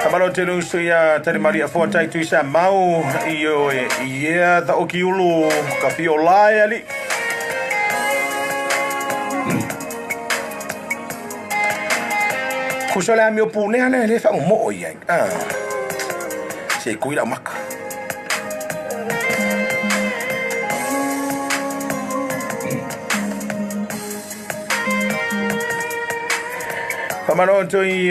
Kamalo te nusu ia tari maria fua tai tui sa mau i o e ia ta oki ulu ka fio lai ali. Kusa le ami o pune le le fa mo ia. Ah. Se kui la maka. Whamano atu i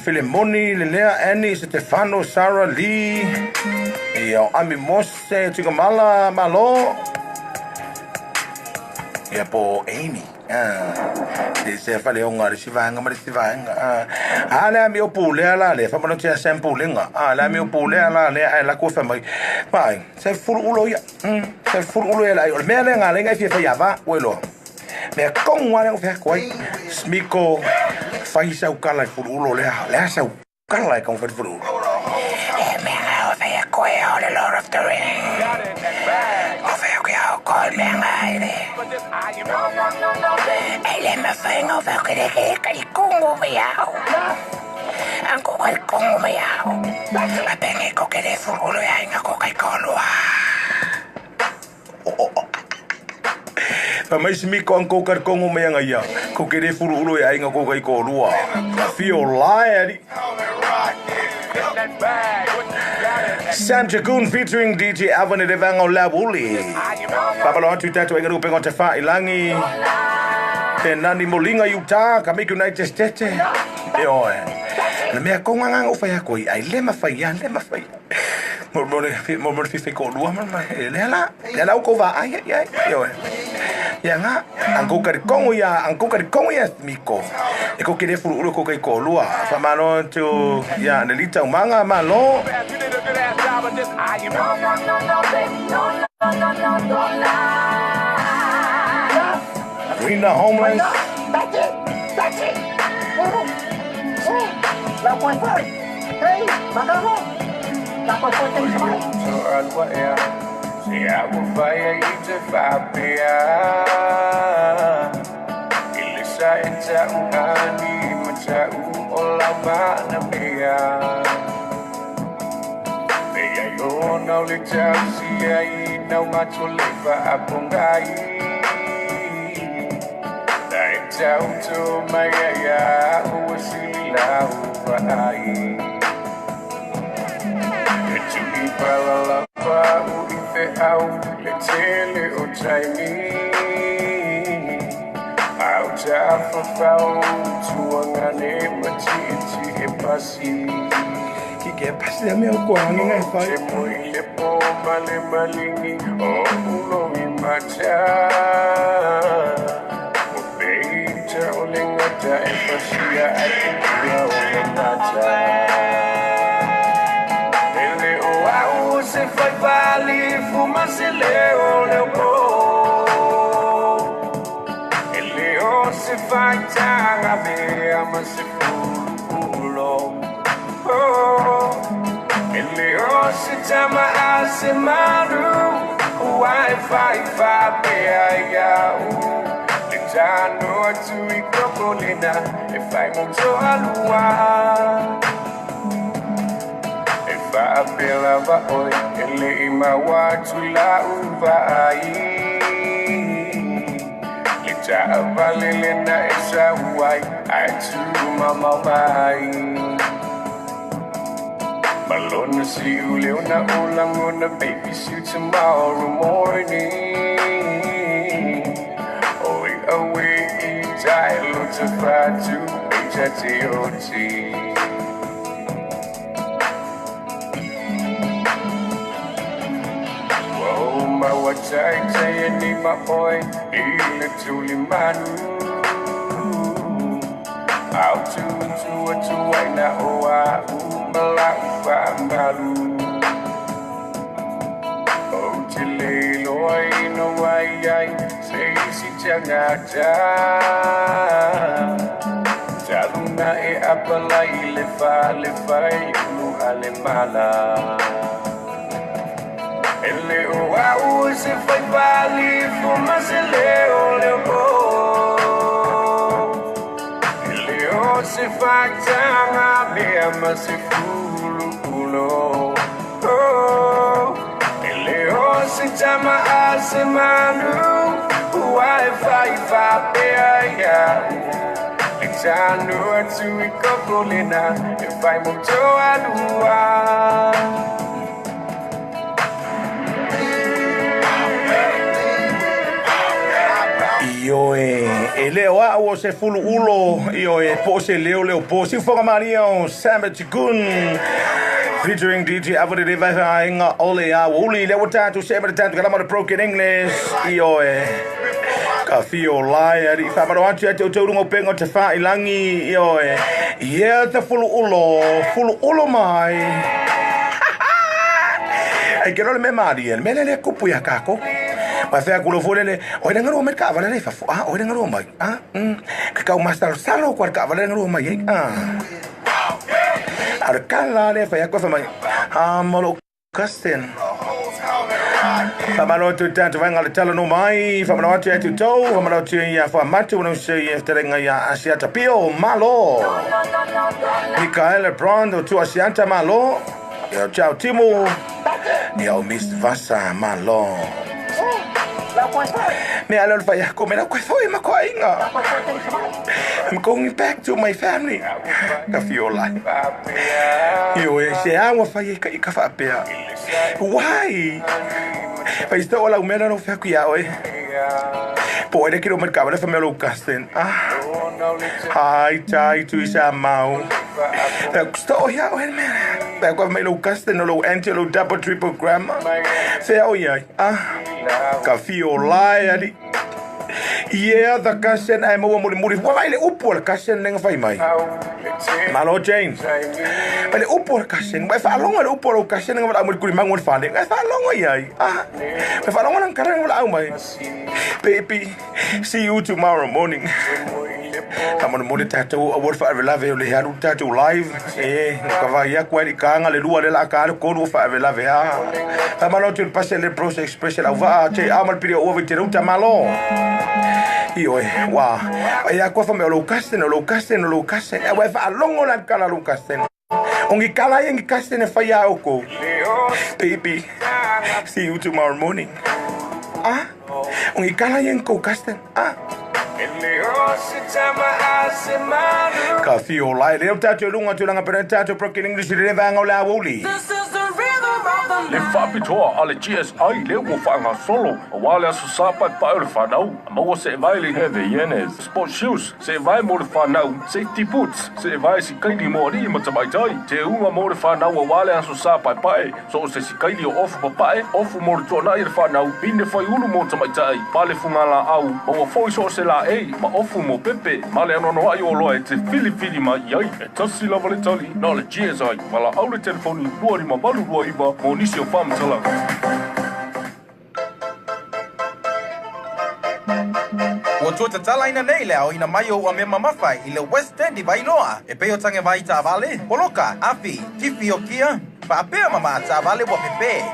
Filemoni, Lelea, Annie, Stefano, Sarah, Lee, i o Ami Mose, Tukamala, Malo, ia po Amy. Te se whale o ngā risi vaenga ma risi vaenga. A le ami o pūlea la le, whamano tia Sam pūlenga. A le ami o pūlea la le, ai la kua whamai. Mai, se furu ulo ia. Se furu ulo ia la. O le mea le ngā lenga i fia whai ua loa. Mea kongu ale o fea koai. Smiko, whai sau kala i furu ulo lea. Lea sau kala i kaunga whai furu ulo. E mea ngā o whai koe o le Lord of the Ring. O whai o ke au koe mea ngā ere. E le mawhai ngā whai kere kere kai kongu whai au. Anko kai kongu whai au. A penge ko kere furu ulo ia inga ko kai kolua. Pa mai simi ko anko kar kongo me anga ia. Ko kere furu ulo ia inga ko kai kolua. Ka fio lai ari. Sam Jagoon featuring DJ Alvin e Revanga o Lauli. Papalo atu tātou enga rupenga o te wha ilangi. Te nani molinga i uta, ka miku nei te stete. E oe. Na mea konga nganga o whai ako i ai le mawhai ia, le mawhai. Mo mo fi ko lua ma e le la. Le la ko va ai ai ai. E oe. Ia nga anko kari kongo ia, anko kari kongo ia miko. E ko kere furu uro ko kai ko lua. Fa mano tu ia ne lita umanga malo. Rina Homeless. That's it. That's it. Hey, makamo. Se au whai i te whapea. I le sa e tau ani ma tau o lau mana mea. Me ai o nau le tau si ai nau mato le whaapongai. Na e tau tō mai ai a ua sili lau ai. E tui pala lapa u i te au le tele o taimi. Au ta whawhau tuangane ma ti ti e pasi. Ki ke pasi a mea ko angi ngai whai. Te moi le po male malingi o ulo i mata. O peita o le ngata e pasia a te kura o le mata. Ele o au se fai pali fuma se leo leo po. Ele o se fai tanga mea ma se fulu Oh, ele o se tama a se maru. Wai fai fa pe ai ia u. Le tano atu i kokolena e fai mo to alua. E whaapela va oi, e le i maua tu la uva ai. Le taa valele na e sa uai, ai tu mamau mai. Malona si ule na ulangona, baby, see you tomorrow morning. Oi, away, i tai lo te whatu, e ta te oti. Whoa, ma wa tai tai e ni ma oi, i le tuli manu. Au tu tu tu ai na o a u mala u fa malu. O te le loi no ai ai, se si te ngata. Taluna e apala i le fa le fai ulu ale mala. Ele o au se fai pali fuma se leo leo po. Ele o se fai faitanga mea ma se fulu ulo. Oh, e le o se tama a se manu, ua e fai fapea ia u. Le tanu atu i kokolena, e fai mo toa lua. Ioe, e leo au o se fulu ulo, ioe, po se leo leo po. Siufoga Maria o Sam Jagun, featuring DJ Avarere Vainga Ole a Uli, le tatu se ma tatu kalama the broken English, ioe. Ka fio lai ari whamaro atu e te utaurunga pengo te wha ilangi, ioe. Ia te fulu ulo mai. Ai ke role me maria, me le kupu ia kako. Pa fea kulo fole le, oi nga mai ka vale le fa ah oi nga mai. Ah, Ka kau master salo kwa ka vale nga mai eh. Ah. Ar kala le fa ya ko fa mai. Ah molo kasten. Fa malo tu tantu vanga le tala no mai, fa malo atu atu tau, fa malo tu ia fa matu no se ia terenga ia asiata pio malo. Michael Brown tu asiata malo. Ia ciao Timo. Ia o Miss Vasa malo. Me alo fa ya ko me la ko foi ma ko inga. I'm going back to my family. Ka fiola. Io e se awa fa ye ka fa pea. Why? Fa isto ola umela no fa ku ya oi. Po ere kiro merka vale fa me lo kasten. Ah. Hai tai tu isa mau. Sto ya o me. Fa ko me lo kasten lo anti lo double triple grammar. Fa o ya. Ah. Ka fiola ali. Yeah, the kasen ai mo muri muri. Wa le upu le kasen lenga fai mai. Malo James. Wa le upu le kasen. Wa fa longa le upu le kasen nga wa muri kuri mangu fa le. Fa longa ia. Ah. Wa fa longa nang karang wa au mai. Baby, see you tomorrow morning. Ka mo mo tatou award fa lave le haru tatou live. Eh, ka va ia kwa ka nga le lua le la ka le ko fa lave ha. Fa malo tu passe le process expression au va che amal piri o vi te ruta malo. Io wa ia kwa fa me lo kasten lo kasten lo kasten. E wa fa longo la kala lo kasten. Ongi kala yengi kasten e fa ia oko. Baby, see you tomorrow morning. Ah, ongi kala yengi ko kasten. Ah. Ka fio lai leo tatou lunga tulanga pere tatou broken English le vanga o la woli. Le whapitoa a le GSI le ua whaanga solo. A wale aso sāpai pai o le whanau. A maua se e vai le heavy yenes. Sport shoes. Se e vai mo le whanau. Safety boots. Se e vai si kaili mo ari ma tamaitai. Te unga mo le whanau a wale aso sāpai pai. So o se si kaili o ofu papae. Ofu mo le tuanai le whanau. Pine whai ulu mo tamaitai. Pale fungala au. Maua foi so se la e. Ma ofu mo pepe. Ma le anono ai o loa e te fili fili ma iai. E tasi lava le tali. Na le GSI. Wala au le telefoni. 25829 mo nisi o whamatala. Ua tua tatala ina nei le ao ina mai o ua mea mamawhai i le West End i Vailoa. E peo tange vai tāvale, poloka, afi, tifi o kia, whaapea mama a tāvale wa pepe.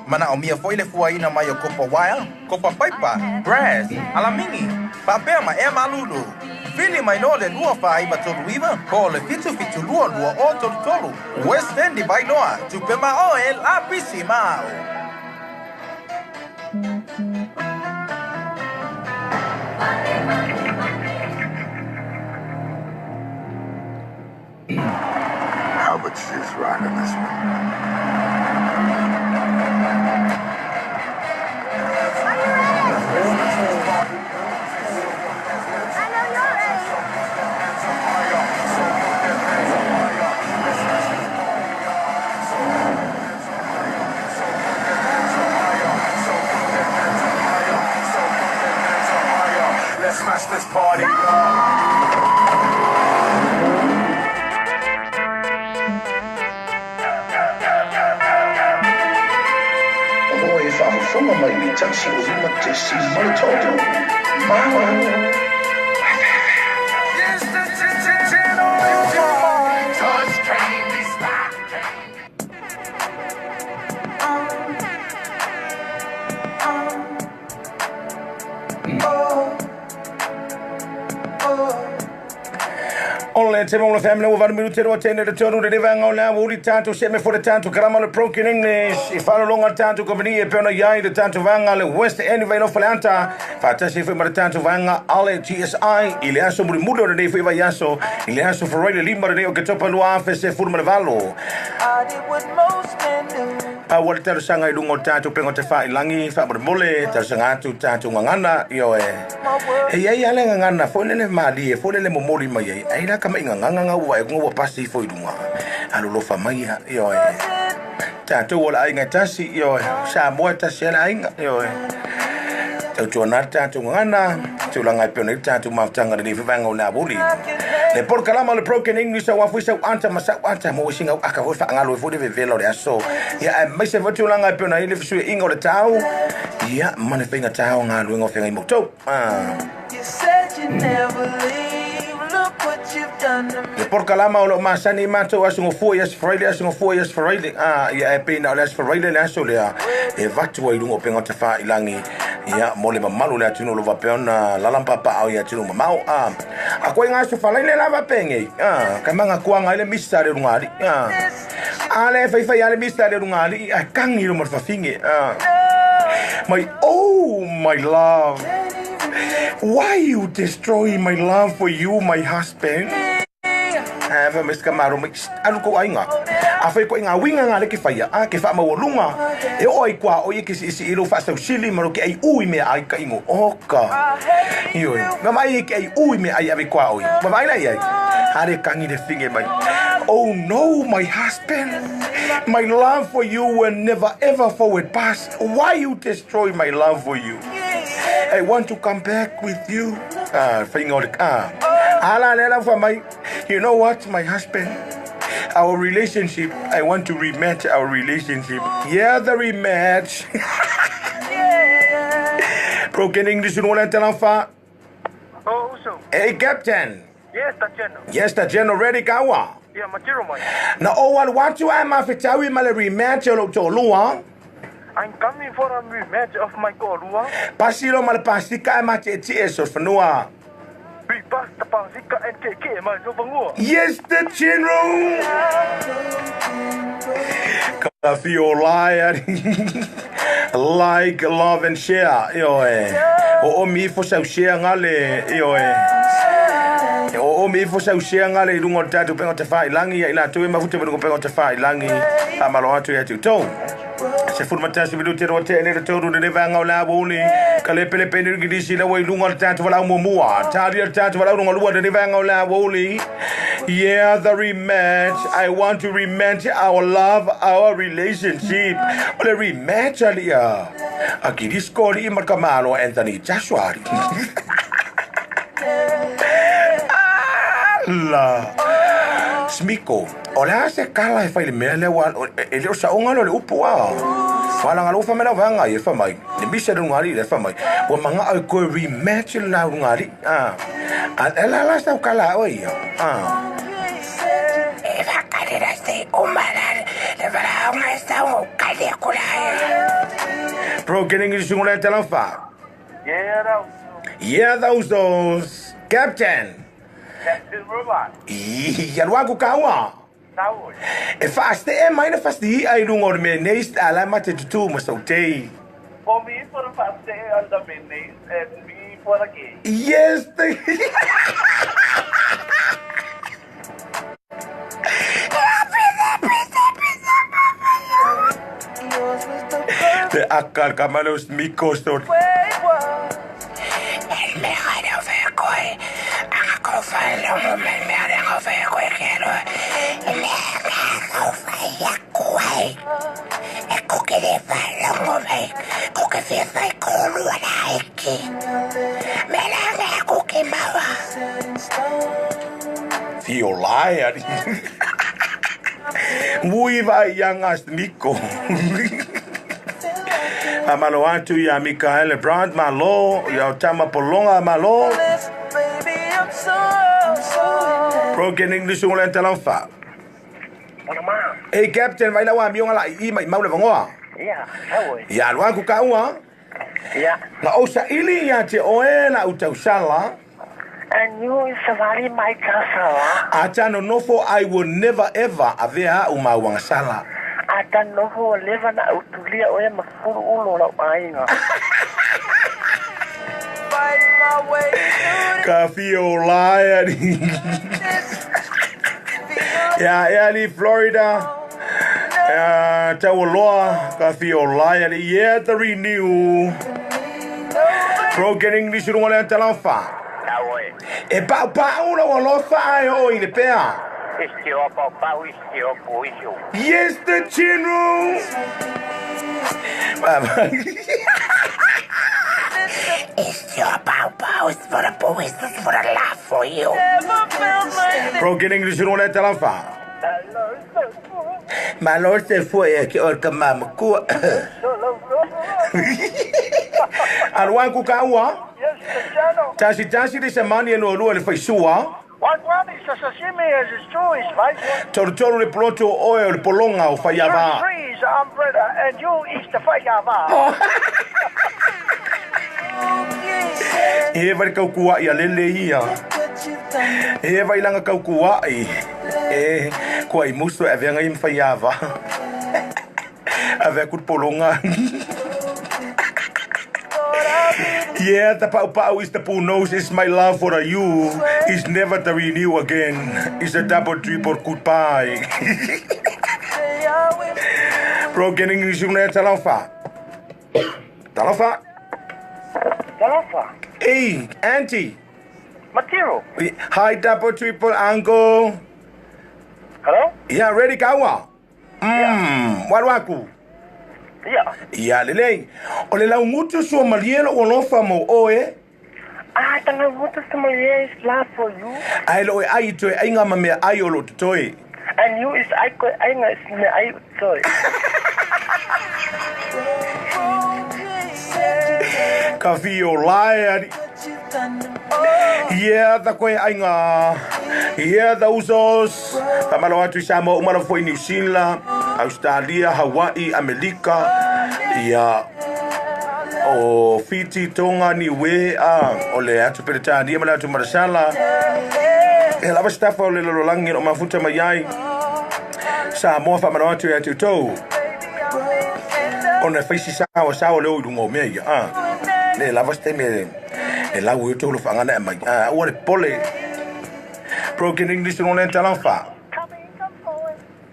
Mana o mia foi le fua ina mai o kopa wire, kopa paipa, brass, alamingi, whaapea ma ea malulu. Fili mai no le lua whaaiva tolu iwa, ko le fitu fitu lua lua o tolu tolu. West End i Vailoa, tupe ma oe la pisi mao. How about you just ride in this one? Are you ready? I know you're ready. Let's smash this party up. Whanga mai le taxi o lima te si malatoto. Malo. O le te mo family o valu minute ro tene le tonu le vanga o la uli tanto se me fo le tanto karama le broken English i falo longa tanto company e pena iai le tanto vanga le West End vai no falanta fatasi foi ma le tanto vanga ale GSI i le aso muri muri o le nei foi vai aso i le aso for le lima le nei o ke topa lua afe se furu ma le valo. I did what most men do. Pa ua le talosaga i luga o le tatou pega o tafailangi faamolemole talosaga atu tatou gagana ioe e iai a le gagana foi lele malie foi lele momoli mai ai ai la kamaʻi gagana ga ua vaai ua pasi ifo i luga alolofa mai ia ioe tatou o le aiga e tasi ioe Samoa e tasi ai le aiga ioe tautuana le tatou gagana tulaga e pei ona i le tatou mafutaga lenei foi vaega o le avoli le polokalama o le broken English au afoi sau ata ma sau ata mo singa aka foi faangalo foi le vevela o le aso ia aemaise foi tulaga e pei ona i le fesuiaiga o le tau ia ma le faiga tau galuega o feagai ma outou. You said you'd never leave. Look what you've done to me. Le polokalama o loo masani i matou aso gofua i Aso Faraile aso gofua i Aso Faraile ia e pei na o le Aso Faraile le aso lea e vatu ai i luga o upega o tafailangi ia mo le mamalu o le atunuu o lo o faapea ona lalampapaao i atunuu mamao a koe ga aso Faraile lava pegei ka magakuaga ai le misa a le ulugalii a le faifai a le misa a le ulugalii ae kagi loma le fafine mai oh my love why you destroy my love for you my husband Ae fai mai se tamāro mai, Shh, alu kou aiga. A fai koe i ngā uiga ngā le ke whaia, a ke whaamaualunga, e oo ai kua o ia ke siʻisiʻi i lou faasausili ma lou ke ai ū i mea ai ka ingo. Oka. Ioe. Nga mai e ke ai ū i mea ai ave kua o ia. Ua vaai la i ai. Haere kangi le finge mai. Oh no, my husband. My love for you will never ever forward pass. Why you destroy my love for you? I want to come back with you. Ah, whainga o le, ah. Ala le ala wha mai. You know what, my husband? Our relationship, I want to rematch our relationship. Yeah, the rematch. Broken English in all fa. Oh, so. Hey, Captain. Yes, the general. Yes, the general ready kawa. Yeah, material mai. Na o wal watu ai ma fitawi ma le rematch o lo tolua. I'm coming for a rematch of my toalua. Pasilo ma le pasika ai ma te tie so fanua. We pass the pasika and KK mai so fanua. Yes, the general. Ka fio lai like, love and share. Ioe. O o mi fo sau share ngale. Ioe. O o mi fo sau share ngale i lunga o le tatou pega o tafailangi ia i latou e mafuta ma lunga o pega o tafailangi. Faamalo atu ia te outou. 11 minute roa tea nei le tolu le vaega o le aoauli. Ka lepelepe nei Ingilisi laua i luga o le tatou valaau muamua. Talia le tatou valaau longa lua le vaega o le aoauli. Yeah, the rematch. I want to rematch our love, our relationship. O le rematch alia. A Kirisco alii ma le kamalo Anthony Joshua alii. Ala. Smiko, o le a se kala e fai le mea lea ua e le o saoga lea o le upu a. Wala ngalo fa mela vanga e fa mai. Le misa le ngari le fa mai. Ua manga au koe rematch le lau ngari. Ah. A la la sa kala o ia. Ah. E whakarera se umara le wharaonga sa o kare kura e. Bro, getting it sungo le talofa. Yeah, that Yeah, those. Captain. Captain Robot. Ia luaku kaua. Tau. E faaste e mai na fasti ai lunga o le mea nei ala ma te tutu ma sautei. For me for the fast on the mayonnaise and me for the cake. Yes, the Te akal kamalos mikos to. El mea reo whea koe. Anga ko whai longo me mea reo whea koe kero. E mea ngā kau whai a koe. E koke re whai longo me. Koke whia whai kōrua rā eke. Me rā ngā koke maua. Whio lai ari. Mui vai ianga miko. Amalo atu ia Mikaele Brand malo, ia Tama Polonga malo. Broken English o le talaufa. Hey Captain, vai lawa mionga la i mai mau le vangoa. Yeah, how Ia lua ku kaua. Yeah. Na o sa ili ia te oe la utausala. And you is savali mai tasala. A nonofo I will never ever avea au mauagasala. A ta nofo leva na utulia oe mafulu ulo lau aiga. Ka fio lae Ya e ali Florida. Ya Taualoa ka fio lae ali yeah the renew. Broken English runga le talafa. E pau pau la alofa ai o i le pea. Yes, the general. It's your pau pau, it's for the boys, it's for the love for you. Broken English runga le talafa. Malo se fue e ke orka mama ku. Alwan ku ka ua. Yes, the channel. Tasi tasi le samani e lua le faisua. One one is a sashimi as is two is five. Tolu tolu le poloto oe o le polonga o whaiava. Three is umbrella and you is the faiava. E vai kau kua i a lele ia. E vai langa kau kua i. E kua i muso e venga i mwhaiava. A vea kut polonga. Yeah, the pau pau is the nose is my love for you. Is never to renew again. It's a double triple goodbye. Broken English una talofa. Talofa. Talofa. Hey, auntie. Matiro. Hi, double triple uncle. Hello? Yeah, ready kawa. Waruaku. Yeah. Ia lelei. O le lau ngutu sua malie lo alofa mo oe. Ah, tanga ngutu sua malie is love for you. Ai lo e ai toe ai ngā mea ai o lo toe. And you is ai koe ai ngā is mea ai toe. Ka whio lae ari. Yeah, the koe ai ngā. Yeah, the usos. Pamalo atu i Samoa, umalo foi New Zealand, Australia, Hawaii, Amerika. Ia, o Fiti, Tonga, Niue, o le atu Peretania, ma le atu Marasala. E lava stafa o le lololangi o mafuta mai ai. Samoa whamano atu e atu tau. Ona faisi sawa sawa leo i lunga o mea ia. Le lava ste me e lau i tau lo whangana e mai. Ua le pole. Broken English no le talaufa.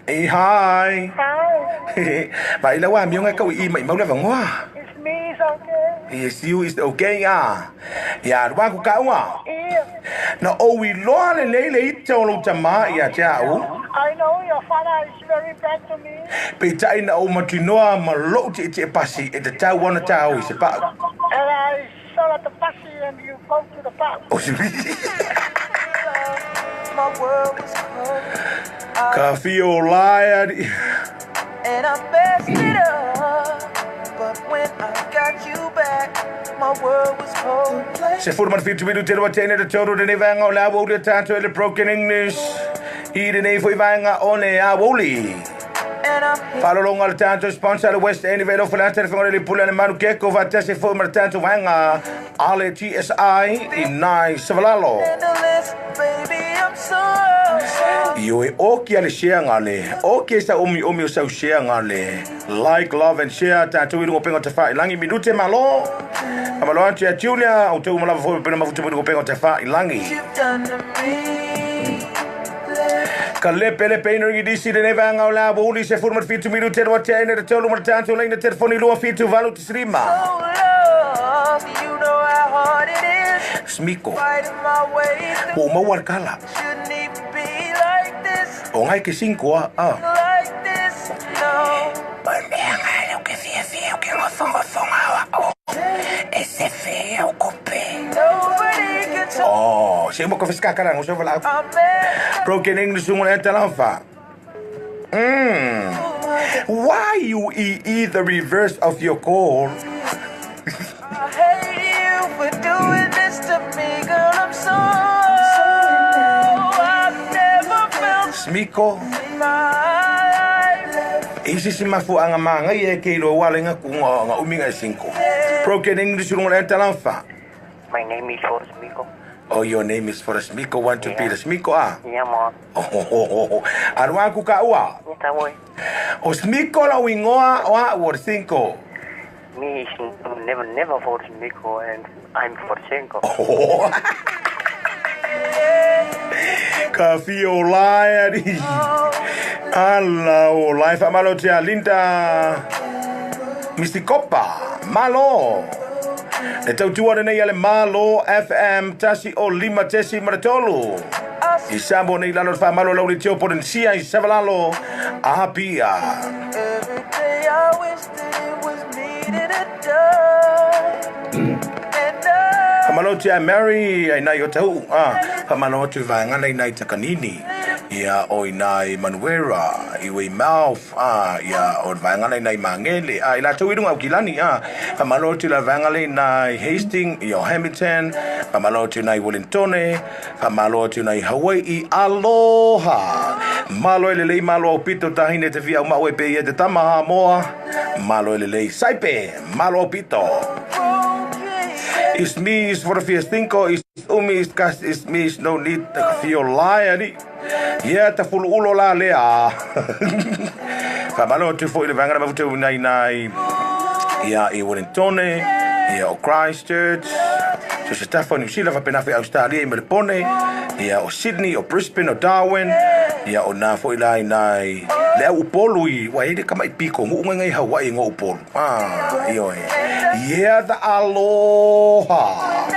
Hey, hi. Hi. Vai la wa mionga kau i mai maula vangoa. It's me, is okay. Yes, you is okay ah. Ya, rua ku kaua. Yeah. Na o i loa le leile i te olo tama ia te au. I know your father is very bad to me. Pe tai na o matinoa ma lou te te pasi e te tau wana tau i se pau. And I saw at the pasi and you go to the pau. Oh, Ka whio lae ari. And I messed it up. But when I got you back, my world was cold. Se furu man whitu miru te roa tēne te toro te nei vanga o le awa uri tātou e le Broken English. I te nei fui vanga o le awoli. Whalolonga le tātou sponsor le West End velo whalata le whangore le pula le manu keko whatase fui ma le tātou vanga a le TSI i nai savalalo. Io e oki a le share ngā le. Oki e sa omi omi o sau share ngā le. Like, love and share. Tātou i runga pengo te whailangi. Minute malo. Amalo atu ia Julia. O tau malava fo pena mafutu runga pengo te whailangi. Ka lepe lepe ina ringi disi le neva anga o la wuli se furu matfitu minute rua te ene te tolu matato leina telefoni lua fitu valu te srima. Smiko. O mau al kala. O ngai ke cinco a. Ponea lo que fia fia que ngofongo fonga wa o. Ese feo kope. Oh, se mo kofiska kala ngo sovala. Broken English ngo le talafa. Why you e the reverse of your call? I hate you for doing this to me, girl. I'm so I've never felt Smiko. Isi si mafu anga manga ye ke lo wale nga ku nga uminga cinco. Broken English ngo le talafa. My name is Miko. Oh, your name is Forrest Miko. Want to be the Smiko, ah? Yeah, ma. Oh, alua ku ka ua. Yeah, ta wai. O Smiko la wingoa o a o cinco. Me is never, never for Miko and I'm for Cinco. Oh. Ka fio lai ari. Ala o lai fa malo tia Linda. Mistikopa. Malo. E tautua nei ale Malo FM tasi o lima tesi maratolu. I sambo nei lalo fa malo lau le teo potensia i savalalo. Apia. Every day I wish that it was me that had died. And I Whamalo tia Mary ai nai o tau. Ah, whamalo atu vaengana i nai takanini. Ia o i nai Manuera, i wei mouth, ah, ia o vaengana i nai Mangele. Ah, i la tau irunga o kilani, ah. Whamalo atu la vaengale i nai Hastings, i o Hamilton. Whamalo atu nai Wellingtone. Whamalo atu nai Hawaii. Aloha. Malo e lelei malo au pito tahine te fia au mau e pe i e te tama ha moa. Malo e lelei saipe. Malo au pito. Is me is for the cinco is umi is kas is me is no need te fio lai ani. Ia ta fulu ulo la lea. Whamalo tu fo i le vangana mafutu nai nai. Ia i Wellingtone, ia o Christchurch. So se tafa o New Zealand whapena whi Australia i Melbourne, ia o Sydney, o Brisbane, o Darwin, ia o nā fo i lai nai. Le au upolu i, wa e le kama i piko, ngu unga ngai Hawaii ngō upolu. Ah, io e. Ia the aloha.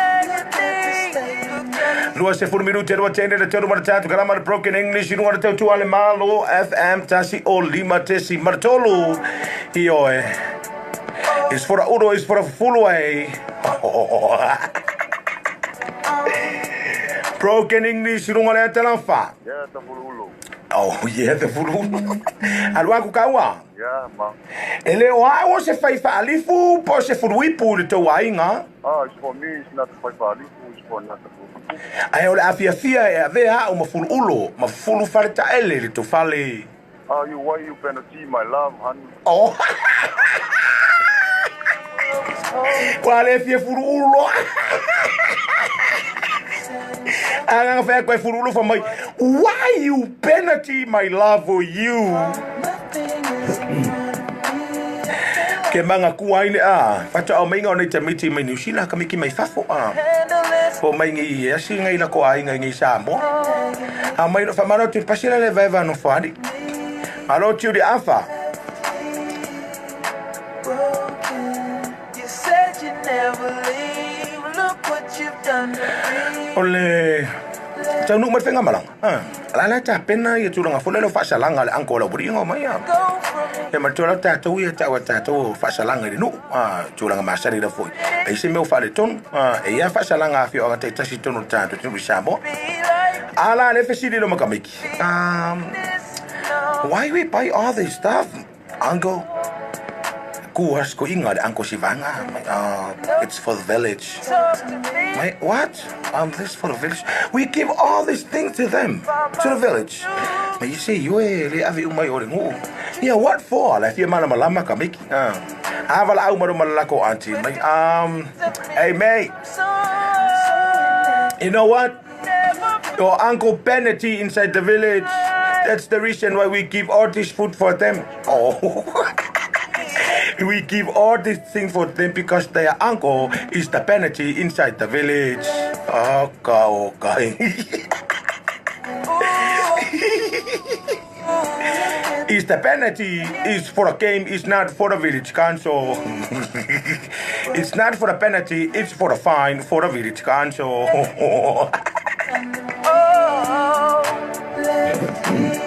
Lua se furu minute rua tene le tolu maratatu karama le broken English i runga le tau tuale malo FM tasi o lima tesi maratolu. Io e. Is for a uro, is for a fulu e. Broken English i runga le atalafa. Yeah, ta fulu Oh, yeah, the fulu. Alua ku kaua. Yeah, ma. E le o a o se fai whaalifu, po se furuipu le tau ainga. Ah, it's for me, it's not for falifu, it's for not for Ai o le afia fia e avea o mafulu ulo, mafulu fale taele le tau fale. Ah, you why you penalty my love, honey? Oh. Kwa le fia furu ulo. Anga whea koe furu ulo fa mai. Why you penalty my love for you? Ke manga kua ile a. Whatua au mainga o nei te miti mai New Zealand ka miki mai fafo a. Po mai ngi e asi ngai la ko ai ngai ngi Samoa. A mai no whamano tu pasila le vaeva no whari. Alo tiu di afa. broken. You said you'd never leave. Look what you've done to me. O le tau nu mai whenga malanga. Ah. La la ta pena ia tūranga fole lo whasalanga le anko la buri ngo mai a. Go from E matua la tātou ia tāua tātou whasalanga i nu. Ah, tūranga masari la foi. E se meo whale tonu. Ah, e ia whasalanga a whio anga te tasi tonu tātou tunu i Samoa. me like Ala le fesili lo makamiki. this. No. Why we buy all this stuff? Uncle, kuas ko inga le uncle Sivanga. It's for the village. Talk to me. Wait, what? This for the village. We give all these things to them, to the village. But you see, you le avi umai o le ngu. Yeah, what for? Like, fia mana malama ka miki. Avala au maru malalako auntie. Mai, hey mate, So you know what? never Your Uncle Penalty inside the village. That's the reason why we give all this food for them. Oh. We give all these things for them because their uncle is the penalty inside the village. Okay, okay. Is the penalty is for a game, it's not for the village council. It's not for the penalty, it's for the fine for the village council. oh, let me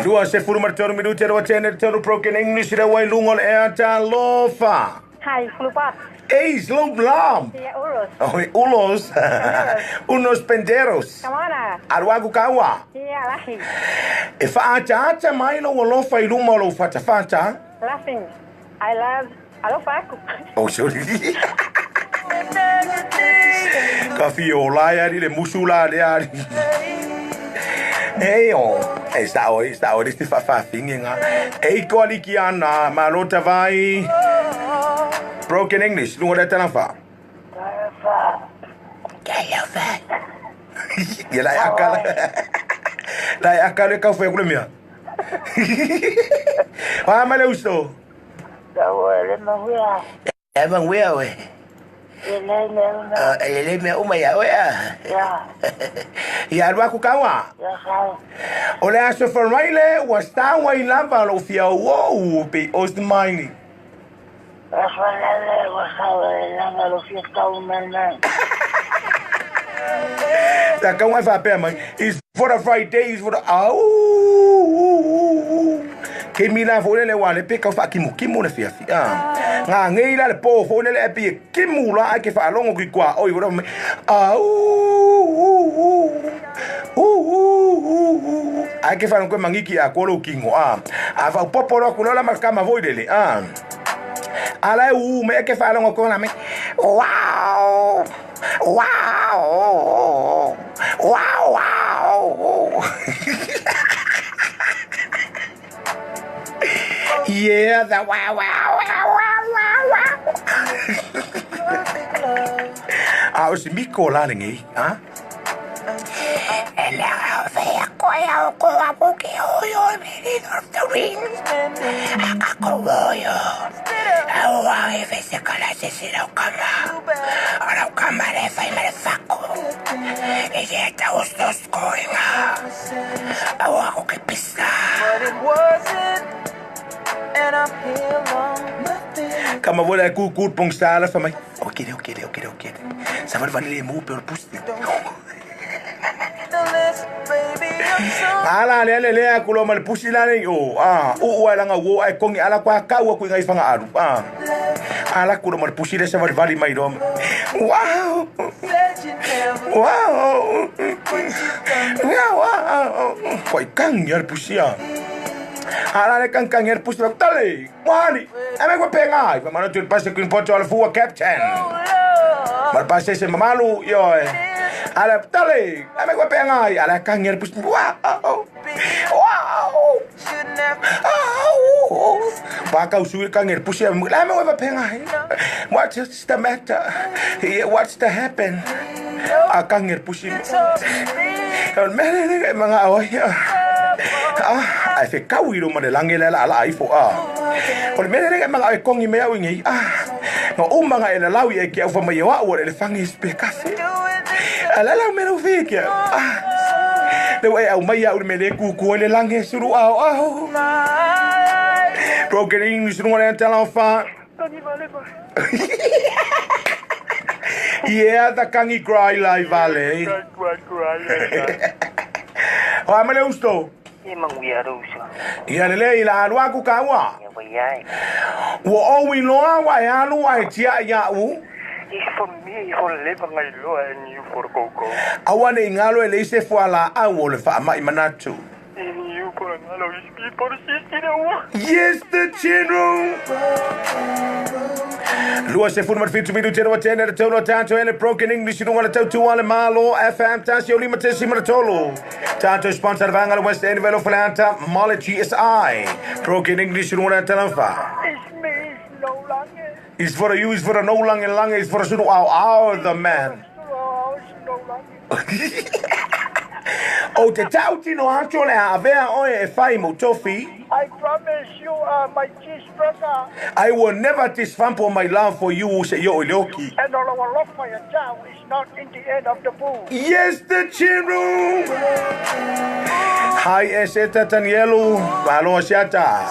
Lua se furu martoro minute rua tene toro broken English re wai lungo le ea talofa. Hi, Flupa. Ei, slow lam. Yeah, Uros. Oi, ulos. Unos penderos. Come on. ah. Aruaku kaua. Yeah, laughing. E whaata ata mai lo alofa i luma o lo whata whata. Laughing. I love Alofa aku. Oh, sorry. Ka whio lai ari le musu la le ari. Ei o, e sao e sao e te whawhawhingi ngā. Ei ko aliki ana, malota vai. Broken English, lunga le tala wha. Ia la e aka la. La e aka le kau whai kule mea. Wa mai le uso. Le mahuia. E mahuia oe. E le mea uma. E le mea uma ia oe a. Ia. Ia alu aku kaua. Ia kau. O le aso wharaile, ua stawa i lava lo fia o pe os maini. A wharaile, ua sawa i lava lo fia tau mai mai. Ta kau ai whapea mai. Is for the Friday, is for the... Au! Ke mi la fo le wa le pe kau wha kimu kimu le fia fia. Ngā ngei la le po fo le e pi kimu la ai ke wha longo ki kwa oi wora mai. Au! Ai ke wha koe mangiki a kolo kingo. A wha upopo roa kulola markama voi lele. Ala e u me ke wha longo kona me. Wow! Wow! Wow! Wow! Yeah, the wow, wow, wow, wow, wow, wow. A o si miko la lengi, ha? E le au whea koe au ko apu ki hoi me ni of the rings. A ka ko oyo. Au ai whese kala se si rau kama. O rau kama le whai mare whaku. E te ata ostos koinga. Au ako ki pisa. But it wasn't, and I'm here on nothing. Kama vola e kukut pong sala fa mai. O kere, o kere, o kere, o kere. Sa vale vale le mu pe o pusti. The list, baby, I'm so Ala le le le aku lo mal pusi la le o. Ah, u u ala nga wo ai kongi ala kwa ka u ku ngai fanga aru. Ah. Ala ku lo mal pusi le sa vale vale mai rom. Wow. said you never Wow. Wow. Wow. Koi kang yar pusi a. Ala le kang kang yar pusi la tale. Wani. Ame ko penga. Fa mano tu pase kuin poto ala fua captain. Mal pase se mamalu yo. Ala tale. Ame ko penga. Ala kang yar pusi. Wow. Wow. shouldn't have Au. Baka usuri kang yar pusi. Ame ko penga. What's the matter? What's the happen? Akang yar pusi. told me. Mele mga away. Ah, ai fe kau i roma le lange le ala ai fo ah. O le mele le mga ai kongi me au ngi. Ah. No o mga e la lau e ki au fa mai o au le fangi spe kafe. Ala la me lo fe ki. Ah. Le e au mai au me le ku ku le lange suru au au. Broken English no le tala fa. Yeah, the kangi cry live vale. O amele usto. E manguia ruso. Ia le i la alua ku kaua. Ia wai ai. Ua o iloa wa e alu ai tia ia u. Is for me for leva ngai loa and you for go go. Awa ne ingalo e leise fua la au o le wha mai manatu. And you for ngalo is me for sisi na ua. Yes, the general. Lua se funu marfitu mitu tero tene te tolo tanto ele broken English no wala tau tu ale malo FM tasi o lima tesi maratolo. Tanto sponsor vanga le West End Velo Flanta Male GSI. Broken English no wala talamfa. Is me is no lange. Is for you is for the no lange lange is for sunu au au the man. Oh, is no lange. O te tau tino acho le avea oe e whai mo tofi. I promise you are my cheeseburger. I will never disfampo my love for you se yo iloki. And all our love for your town is not in the end of the book. Yes, the general. Hai eseta Tanielu, malo siata.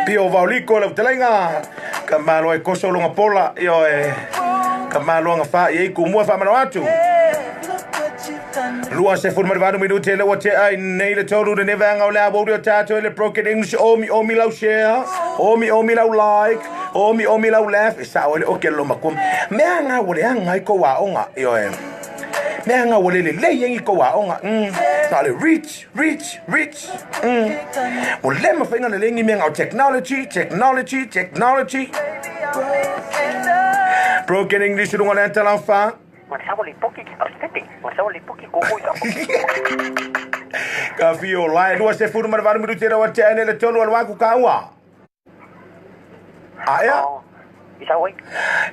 Pio vauliko le utelenga. Ka malo e koso longa pola io e. Ka malo nga fa i ku mua fa mano atu. Lua se furu marivanu minute le wate ai nei le tolu le neve anga o le awo o tātou e le broken English omi omi lau share omi omi lau like omi omi lau laugh e sao ele oke lo makum mea ngā wale anga i ko wa onga io e mea ngā wale le lei engi ko wa onga nā le reach reach reach o le mawhainga le lengi mea ngā technology technology technology broken English runga le antalanfa Ka fio lai lua se furu marawaru miru te rawa te ane le tolu alwa ku kaua. Aia?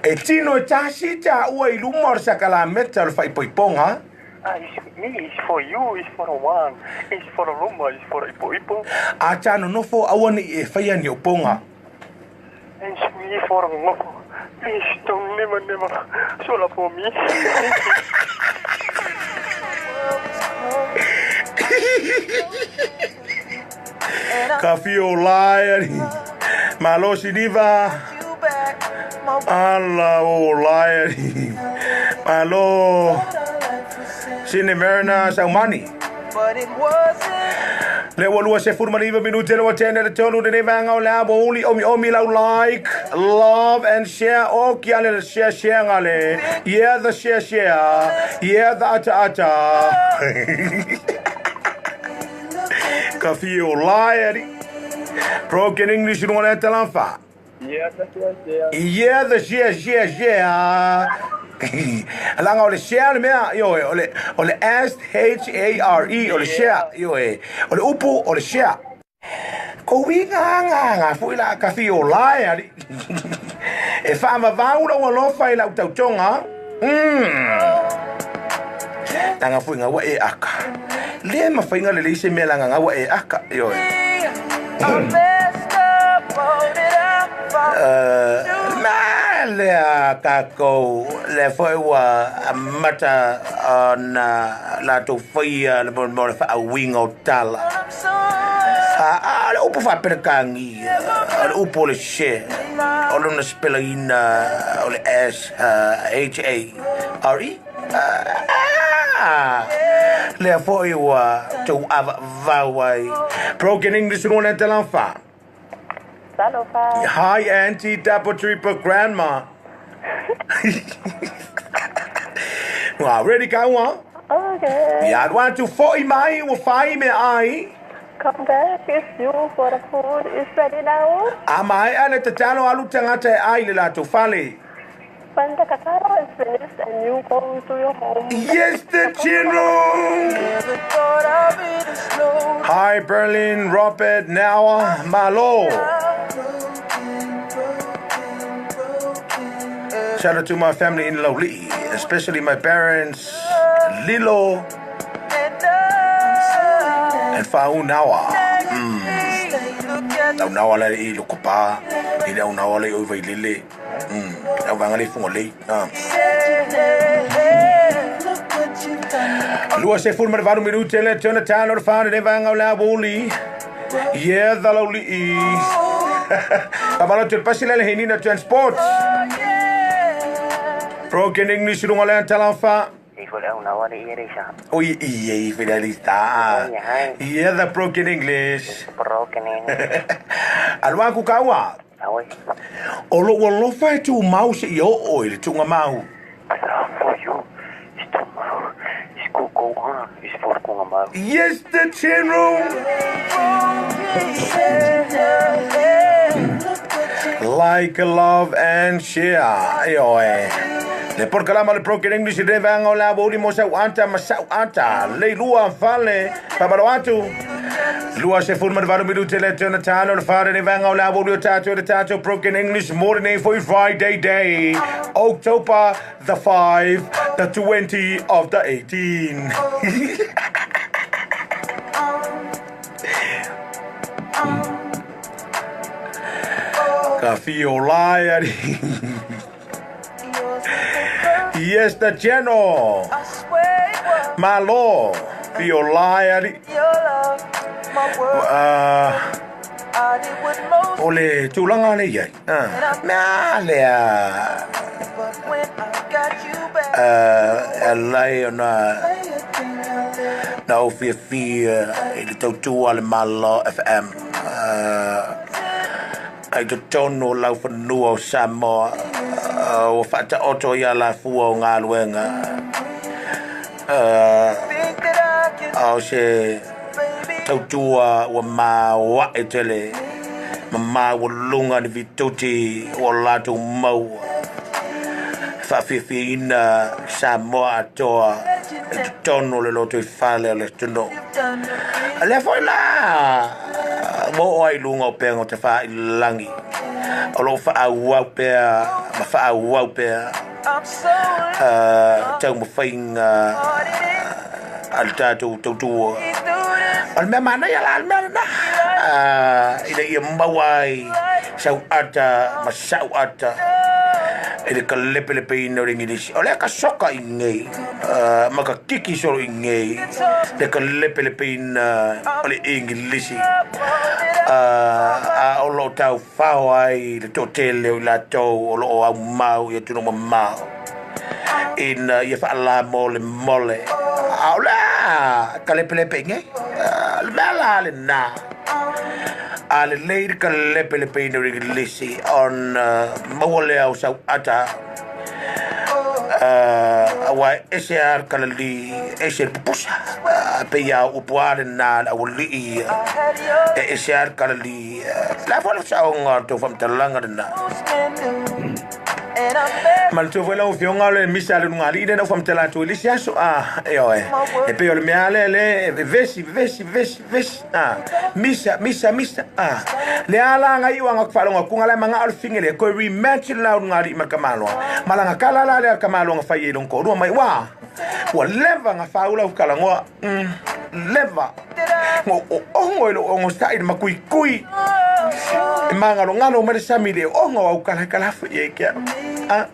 E tino e tasi ta ua i luma o saka la meta o le whaipoiponga. Ah, it's me, it's for you, it's for the one, it's for the luma, it's for the ipo ipo. A ta nonofo aua ne i e faia ni opoga. It's me for the ngofo. Please don't never never sola for me. Ka fio lai ari. Malo siniva. Ala o lai ari. Malo. Sine Marina Saumani. Le ua 29 minute le ua tene le tolu le vanga o le abo uli omi omi lau like, love and share o ki ale le share share ngale. Yeah the share share. Yeah the ata ata. Ka fio lai ari. Broken English no le talanfa. Yeah, that's right there. Yeah, the share, share, share. Langa o le share le mea, ioe, o le, o le S-H-A-R-E, o le share, ioe, o le upu, o le share. Ko winga nga nga fui la ka fi o lai ali. E whaamavau lau alofa i lau tautonga. Tanga fui ngā e aka. Le mawhainga le leise mea langa ngā e aka, ioe. Ma lea kākou, le foi ua amata ona latou faia le mo le faauiga o tala. A le upu faaperekāgia, o le upu o le share, o lona sepelaina o le S H A R E. Lea foi ua tou avaavau ai. Broken English lona e talanfa. Talofa. Hi, Auntie Dapper Tripa Grandma. Wow, ready ka ua? Okay. Ia, alu atu foi mai, ua fai me ai. Come back, it's you for the food. It's ready now. A maea le tatalo alu tagata e ai le latou fale. When the cacao is finished and you go to your home. Yes, the general. Hi, Berlin, Robert, Nawa, Malo. Shout out to my family in Laulii, especially my parents, Lilo and Faunawa. Launawa la i Lukupa, i launawa la i Oivailele. Au vanga le funga lei. 28 minute le tona tano le whana le vanga o la woli. Yeah, the lauli. Pabalo te pasi le henina transport. Broken English runga le talanfa. Oi, i finalista. Yeah, the broken English. Broken English. Alua ku kaua. O lou alofa e tumau seia oo i le tuugamau. Yes, the general. Like, love and share. Ioe. Le porokalama le Broken English i le vaega o le aoauli mo sau ata ma sau ata. Le lua fale. Fa'amalo atu. 28 minute le tona tano le fare le vaega o le aoauli o tātou le tātou Broken English mo lenei foi Friday day. October the 5, the 20 of the 18. Ka whio lai ari. Yes, the general. Malo. Whio lai ari. O le tulaga le iai. Mea lea. E alai ona na ou fiafia i le tautua a le Malo FM. Ai totonu o laufanua o Samoa, ua faataoto i alafua o galuega. A o se tautua ua maoae tele ma maualuga ni fituti o latou maua. E faafiafiaina Samoa atoa i totonu o le lotoifale o le atunuu. A lea foi la ua oo ai i luga o upega o tafailagi, o lo o faaauau pea ma faaauau pea taumafaiga a le tatou tautua. O le mea manaia la le mea lena, ina ia maua ai sau ata ma sau ata i le kalepelepeina o le Igilisi. O lea ka soka i nei, ma ka kiki solo i nei, le kalepelepeina o le Igilisi. A o lo o taufao ai le toatele o i latou o lo o aumau i atunuu mamao ina ia faalamolemole. A o le a kalepelepe i nei, le mea la lena. A lelei le kalepelepeina o le Igilisi ona maua lea o sau ata, aua e ese lava le kalali, ese le pupusa. Pei lava o upu lava lena a le aualii ia, e ese lava le kalali. O le a foi le saoga o le tou faamatalaga lena? Manatua foi lau Afioga o le misa a le Ulugalii lea na ou faamatala atu ai le isi aso, ioe, e pei o le mea lava lea lea e vevesi, vevesi, vevesi, vevesi, a, misa, misa, misa, a. Le a la ngai o anga faalogo atu nga la manga o le finge le koe rematch le la Ulugalii ma le Kamaloa. Ma langa kala la lea le Kamaloa nga fai ai long toalua mai ua. Ua leva nga faula u kalangoa. Leva. Ngo o ongo i lo ongo sa'i le makuikui. E māngalongalo mai le sami le ongo au kala kala fu i e kia. A.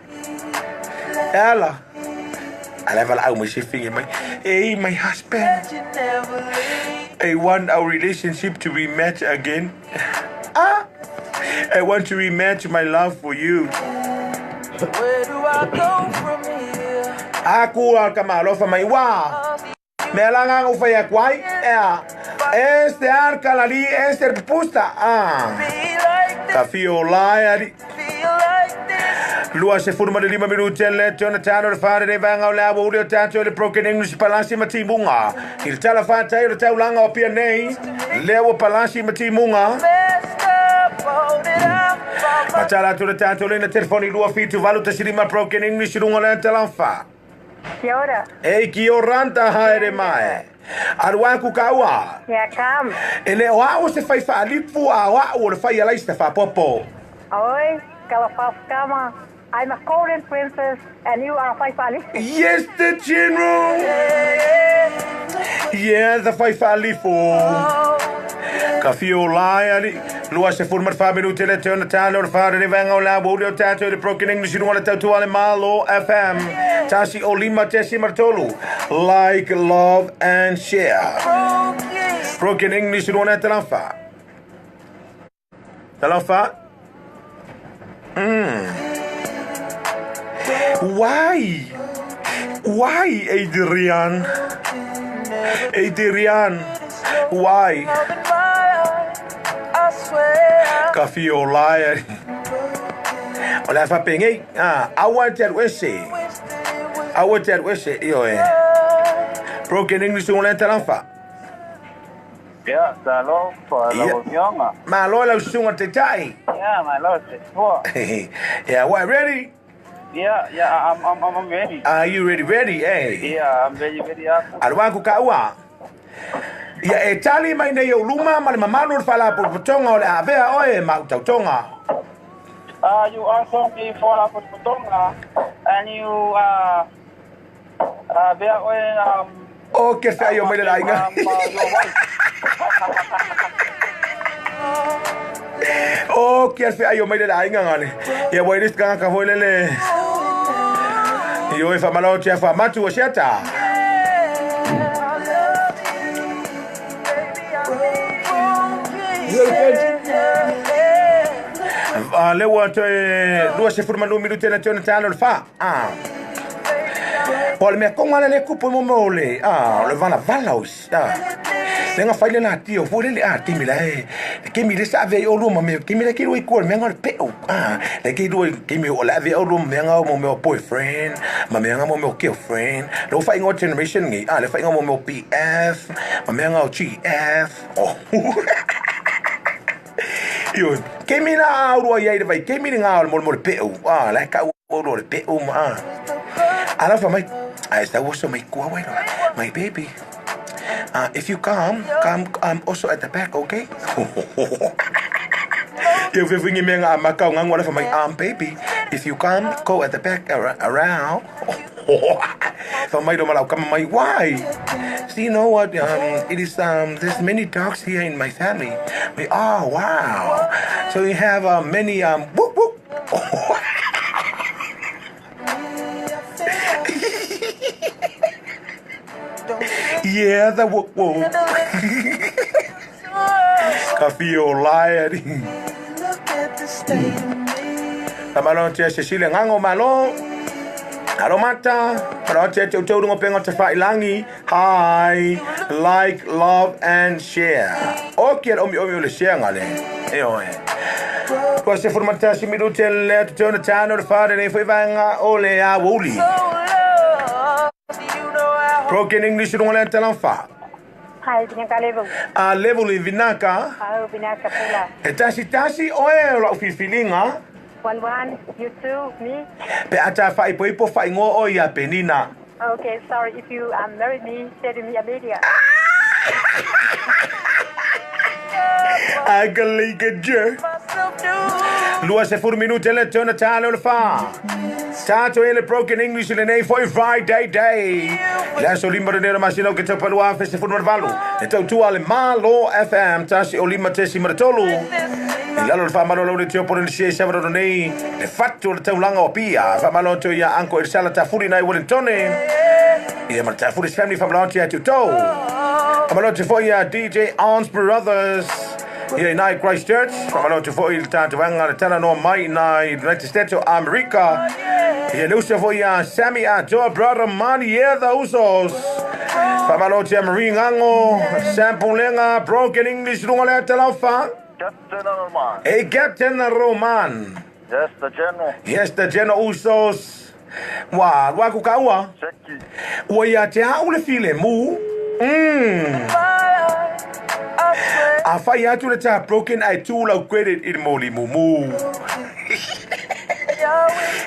E ala. A leva la au mai se finge mai. Hey, my husband. I want our relationship to rematch again. Ah, I want to rematch my love for you. Where do I go from here? Aku al ka malofa mai wa. Mea la nganga u fai aku ai. Ea. Este ar kalali este pupusta. Ah. Ka fio lai ari. 25 minute le tona tano le whare le vanga o le awa uri o tātou le Broken English Palasi ma Timunga. I le tala whātai o le taulanga o pia nei, le awa Palasi ma Timunga. Ma tala atu le tātou le na telefoni 278 15 Broken English runga le tala wha. Kia ora. Ei, ki o ranta haere mai. Aru aku ka ua. Kia kam. E le o au se whai whaalipu a o au o le whai alai se whapopo. Oi, Kalafafkama. I'm a golden princess and you are a whaiwhaalifu. Yes, the general. Yeah, the whaiwhaalifu. Ka whio lai ali. 24 minute le teona tāne o le whare le vanga o la wōri o tātou le Broken English i runga le tautua le Malo FM. Tasi o lima te si martolu. Like, love and share. Broken English i runga le talawha. Talofa. Why? Why, Adrian? Adrian, why? Ka whio lai. O le afa pengei. Ah, aua te aru ese. Aua te aru ese, io e. Broken English o le talawha. Ia, talofa lau afioga. Malo lau susuga taitai. Ia, malo te toa. Yeah, what, ready? Yeah, yeah, I'm, I'm, I'm ready. Are you ready, ready, eh? Yeah, I'm ready, ready aku. Alu aku ka ua. Ia e tali mai nei ou luma ma le mamalu o le faalapotopotoga o le a avea oe ma au tautoga. You answer me faalapotopotoga and you avea oe O ke whai o mai le lainga. O ke whai o mai le lainga ngane. Ia wai ris kanga ka hoi lele. Io e whamalao tia whamatu o siata. Le ua toe 25 minute na teona tāna o le wha. Ah. Po le mea konga le le kupu mo mo le ah le vala vala o ah le nga faile la tio fo le le ah kimi la e kimi le sa ve o lu mo me kimi le ki lu ko me nga le pe o ah le ki lu kimi o la ve o lu me nga mo me boyfriend ma me nga mo me girlfriend lo fa ingo generation ngi ah le fa ingo mo me BF ma me nga GF oh Io, kimi la au rua iai le vai, kimi le ngā o le mo le pe o, ah, la ka o le pe o ma, ah. Alofa mai, ai sa also mai kua wai my baby. If you come, come also at the back, okay? Ia fe wingi me ngā makau ngangu ala mai baby, if you come, go at the back around. Fa mai do malau kama mai, why? So you know what, it is, there's many dogs here in my family. We, oh, wow. So you have many, whoop, whoop. Yeah, the whoop, whoop. Ka fio lai ari. Malo tia Cecilia ngango malo. Alo mata. Malo tia te utau runga penga te whailangi. Hi. Like, love and share. O kia omi omi o le share ngale. E oe. Kua se furumata si miru te lea te tona tāno le whare nei whai vanga o le a woli. Broken English runga le talanfa. Hi, vinaka level. A level i vinaka. Au, vinaka pula. E tasi tasi oe o lau filfilinga. 1 1, you two, me. Pe ata whai poipo whai ngoa o ia penina. Okay, sorry, if you marry me, say to me Amelia. Agaliga. Lua se furu minute le tona talo le fa. Tato ele broken English le nei foi Friday day. Le so lima de masino ke te palua fe se furu valu. E tau tua le Malo FM tasi o lima tesi maratolu. I lalo le whamalo lau le teo pore le sia i sawara nei. Le fatu le taulanga o pia. Whamalo teo ia anko e sala tafuri nai Wellingtone. Ia ma tafuri family whamalo tia tutau. Whamalo te foi ia DJ Ons Brothers. Ia i nai Christchurch. Whamalo te foi le tātu wanga le tala noa mai nai United States o Amerika. Ia le usa foi ia Sammy Atoa Brother Mani yeah the Usos. Whamalo te Marie Ngango. Sampulenga Broken English runga le talaufa. Captain Roman. Hey, Captain Roman. Yes, the general. Yes, the general Usos. Wa, wa kukaua. Seki. Ua ia te au le file mu. A whai atu le tā broken ai tū lau credit i moli mumu.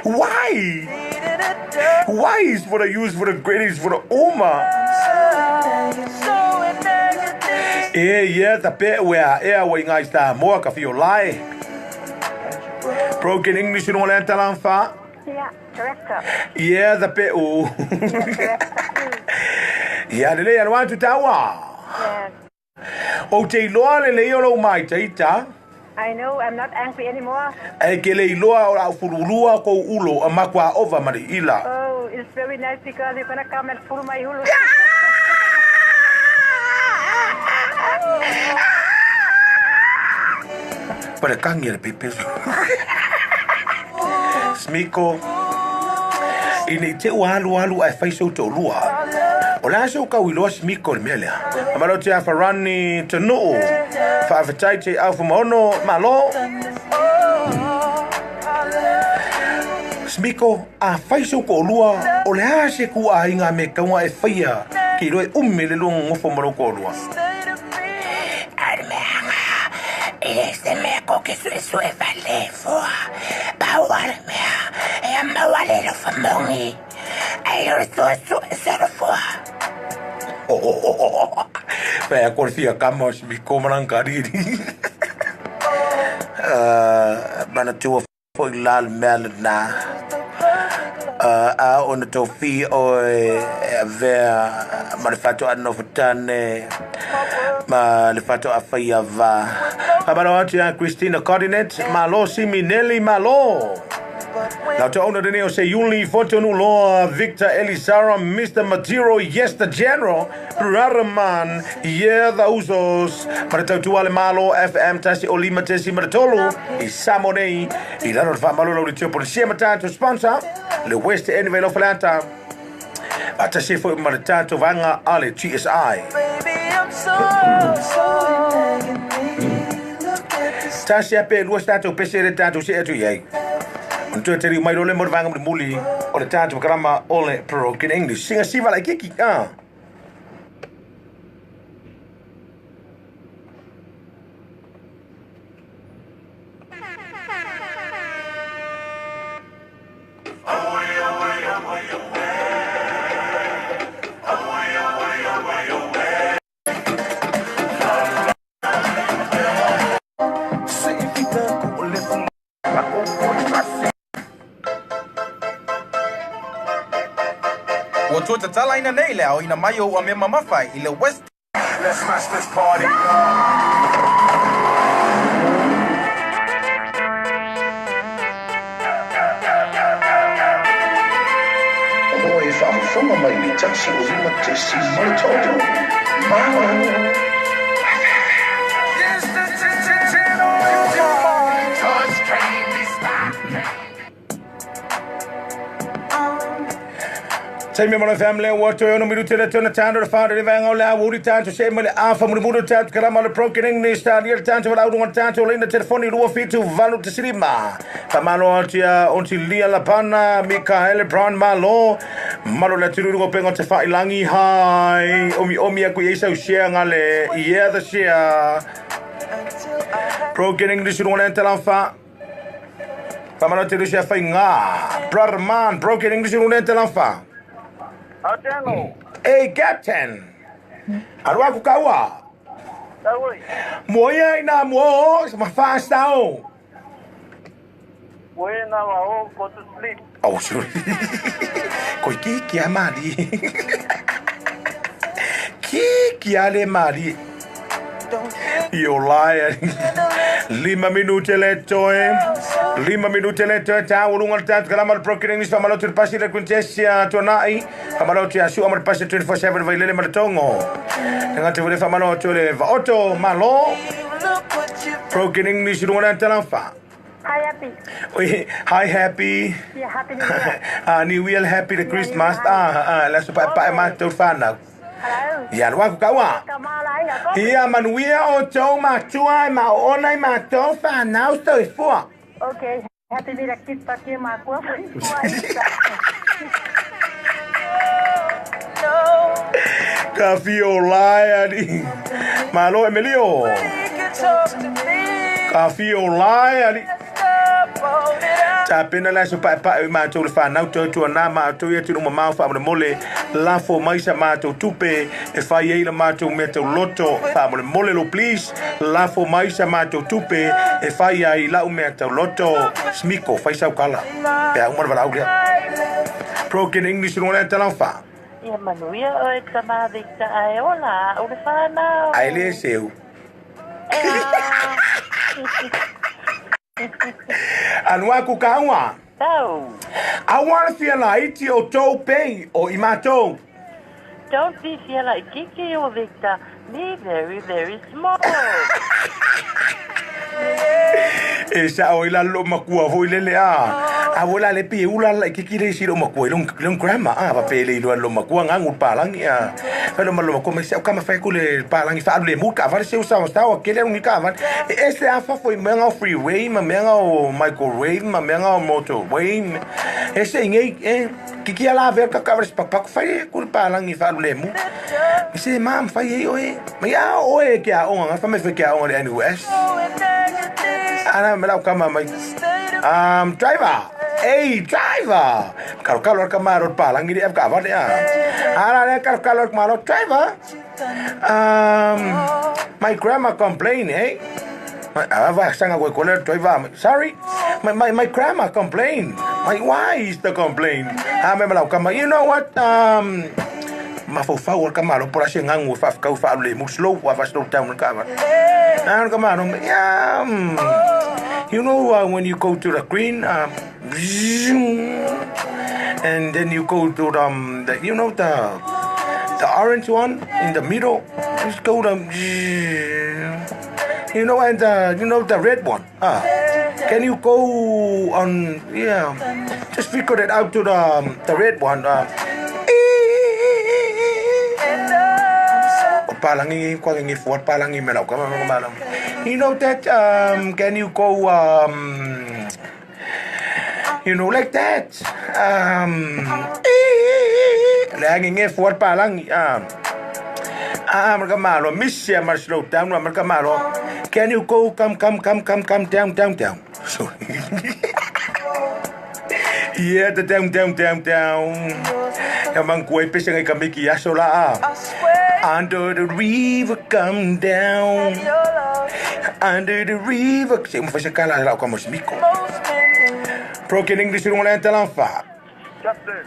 Why? Why is for the use for the credits for the uma? E yeah, the pe wea ea wa ingai sta moa ka fio lai. Broken English no le talanfa. Yeah, director. Yeah, the pe u. Yeah, le le atu tawa. Yes. O te iloa le leo lo mai teita. I know, I'm not angry anymore. E ke le iloa o la fululua ko ulo a makwa ova mari ila. Oh, it's very nice because you're gonna come and pull my hulu. Para kangi le pepe. Smiko. Ini te walu walu ai faiso to lua. O la so ka wiloa smiko le mele. Amalo te afarani te noo. Whaafetai te au fumaono malo. Smiko a faiso ko lua. O le ase ku a inga me kaunga e whaia. Ki roe umme le lunga ngofo maro ko lua. E se mea ko ke sue sue vale foa. Pau ale mea. E a mauale lo whamongi. Ai o sue sue soro foa. Pea korfia kama smiko marangkariri. Mana tua foi lal mea na. A ona tau fi o e vea ma le fato a nofutane ma le fato a whaia va. Whamalo atu ia Christina Codinet, malo simi Nelly malo. Lau te ona rene o se Yuli Fotonu Loa, Victor Elisara, Mr. Matiro, yes the General, Brotherman, yeah the Usos, Maratautua le Malo, FM Tasi Olima Tesi Maratolu, i Samonei, i lalo le whamalo lau le teo polisia matatu sponsor, le West End Velo Falata, a tasi fo maratatu vanga ale GSI. Tasi ape lua statu pesere tatu se atu iai. Ntua te riu mai role mo vanga muli o le tātu karama o le broken English. Singa siva lai kiki. Ah. tua tatalaina nei le aoina mai o uamea mamafa i le West Let's smash this party up. O lo o e faafofoga mai i le tasi o 5.3. Malo! Taimi mo le family ua toe ono minute le tona tano le whānau le vanga o le awa uri tātou se ma le afa muri muri tātou kalama le broken English tā lia le tātou wala urunga tātou leina telefoni 278 tasilima. Whamalo atia onti lia lapana Mikaele Brown malo malo le tururu pengo te whailangi hai omi omi aku i sau share ngale yeah the share broken English runga le talamfa Whamalo te rusia whai ngā Brother man broken English runga le talamfa Ateno. Hey, Captain. Arua ku kaua. Taui. Moia ina mo, ma fast ao. When I all go to sleep. Oh, sorry. Koi ki ki a mari. Ki ki a le mari. You liar. Lima minute le toe. Lima minute le toe. Tā urunga le tātu kalama le broken English. Whamalo tu pasi le quintessia tuanai. Whamalo tu asu amar pasi 24/7 vai lele maratongo. Nga te vole whamalo tu le vaoto malo. Broken English runga le talamfa. Hi, Happy. Oi, hi happy. Yeah, Happy New Year. New Year happy the Christmas. La pa pa ma tau whanau. Hello. Ia rua ku kaua. Kamala inga ko. Ia manuia o tau matua ma ona i ma tau whanau tau fua. Okay. Happy New Year kit pa ki ma kua. Ka whio lai ari. Malo Emilio. Ka whio lai ari. Tā pena lai so pae pae mātou le whanau tau tua nā mātou ia tino mamau wha mole mole lafo mai sa mātou tupe e whai ei la mātou mea tau loto wha mole mole lo please lafo mai sa mātou tupe e whai ai lau mea tau loto smiko whai sau kala pea umar wala aulia Broken English runga le talau wha Ia manuia oe tama Victor ai ola o le whanau. Ai le seu Anua ku kaua. Tau. Awa fia la iti o tau pei o i mātou. Don't be fia like Kiki o Victor. Me very, very small. E sa o ila lo makua foi lele a. A vola le pi ula la kiki le siro makua long long grandma a va pele lo lo makua ngangu palangi a. Felo malo makua me sa kama fa kule palangi fa le muka va se usa o ke le ngi ka va. E se a fa foi menga freeway ma menga o microwave ma menga o motorway. E se ngi e kiki ala ver ka ka pa pa fa kule palangi fa le mu. Me se mam fa ye oe. Me a oe ke a onga fa me fe ke a onga le NUS. Ana me lau kama mai. Driver. Hey, driver. Kalo kalo ka maro palangi di ka va a. Ara le kalo kalo maro driver. My grandma complained, eh? My sanga ko ko driver. Sorry. My grandma complained. My why is the complaint? Ha me lau kama. You know what? Mafofau ka malo por asi ngangu fa ka fa le mu slow wa fa slow down ka va. Ah ka malo. Yeah. You know when you go to the green and then you go to the you know the orange one in the middle. Just go to you know and you know the red one. Can you go on yeah just figure it out to the red one. Palangi kwa ngi fuat palangi me lau kama malam. You know that can you go you know like that la ngi fuat palangi mereka malo miss ya mar slow down mereka malo can you go come down down down sorry yeah the down down down down yang kuai pesa ngai kami ki asola under the river come down under the river se mo fasa kala la ko mosmiko broken English runga le talamfa Captain.